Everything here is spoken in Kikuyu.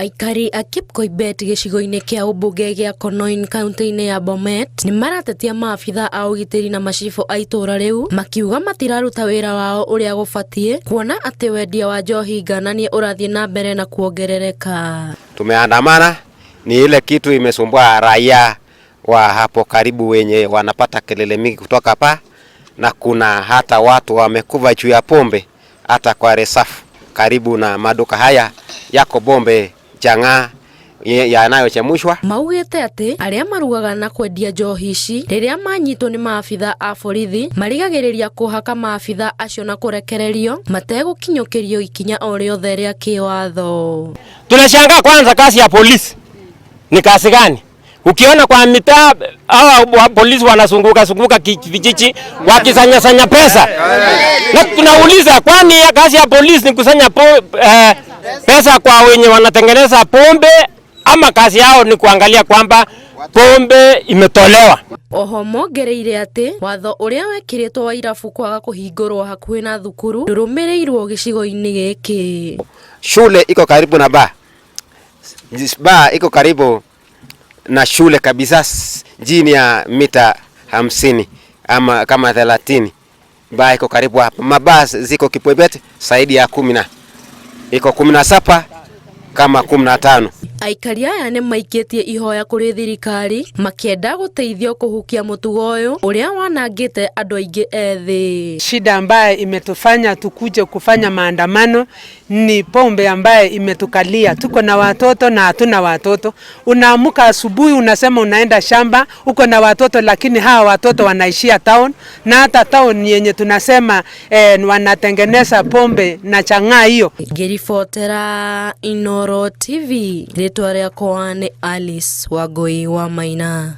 Aikari a Kipkoibet gĩcigo-inĩ kĩa ũmbunge gĩa Konoin kaunti-inĩ ya Bomet nĩ maratetia maabitha a ũgitĩri na macibũ a itũũra rĩu makiuga matiraruta wĩra wao ũrĩa gũbatiĩ kuona atĩ wendia wa njohi ngananie ũrathiĩ na mbere na kuongerereka. Tumeandamana ni ile kitu imesumbua raia wa hapo karibu wenye wanapata kelele mingi kutoka pa, na kuna hata watu wamekufa juu ya pombe hata kwa resafu karibu na maduka haya yako bombe chang'aa yanayochemushwa. Maugĩte atĩ arĩa marugaga na kwendia njohi ici rĩrĩa manyitwo nĩ maabitha a borithi marigagĩrĩria kũhaka maabitha acio na kũrekererio mategũkinyũkĩrio ikinya o rĩothe rĩa kĩwatho. Tunashangaa kwanza, kazi ya polisi ni kazi gani? Ukiona kwa mitaa hawa polisi wanazunguka zunguka vijiji wakisanya sanya pesa, na tunauliza kwani kazi ya polisi ni kusanya pesa kwa wenye wanatengeneza pombe ama kazi yao ni kuangalia kwamba pombe imetolewa? Oho mongereire atĩ watho ũrĩa wekĩrĩtwo wa irabu kwaga kũhingũrwo hakuhĩ na thukuru ndũrũmĩrĩirwo gĩcigo-inĩ gĩkĩ. Shule iko karibu na baa, baa iko karibu na shule kabisa, chini ya mita 50 ama kama 30. Baa iko karibu hapa. Mabaa ziko Kipwebet zaidi ya 10 na iko 17 kama 15. Aikari aya nĩ maikĩtie ihoya kũrĩ thirikari makĩenda gũteithio kũhukia mũtugo ũyũ ũrĩa wanangĩte andũ aingĩ ethĩ. Shida ambaye imetufanya tukuje kufanya maandamano ni pombe ambaye imetukalia. Tuko na watoto na hatuna watoto. Unaamuka asubuhi unasema unaenda shamba, uko na watoto lakini hawa watoto wanaishia town, na hata town yenye tunasema wanatengeneza pombe na chang'aa hiyo. Ngĩribotera Inooro TV, rĩtwa rĩakwa nĩ Alice Wangui wa Maina.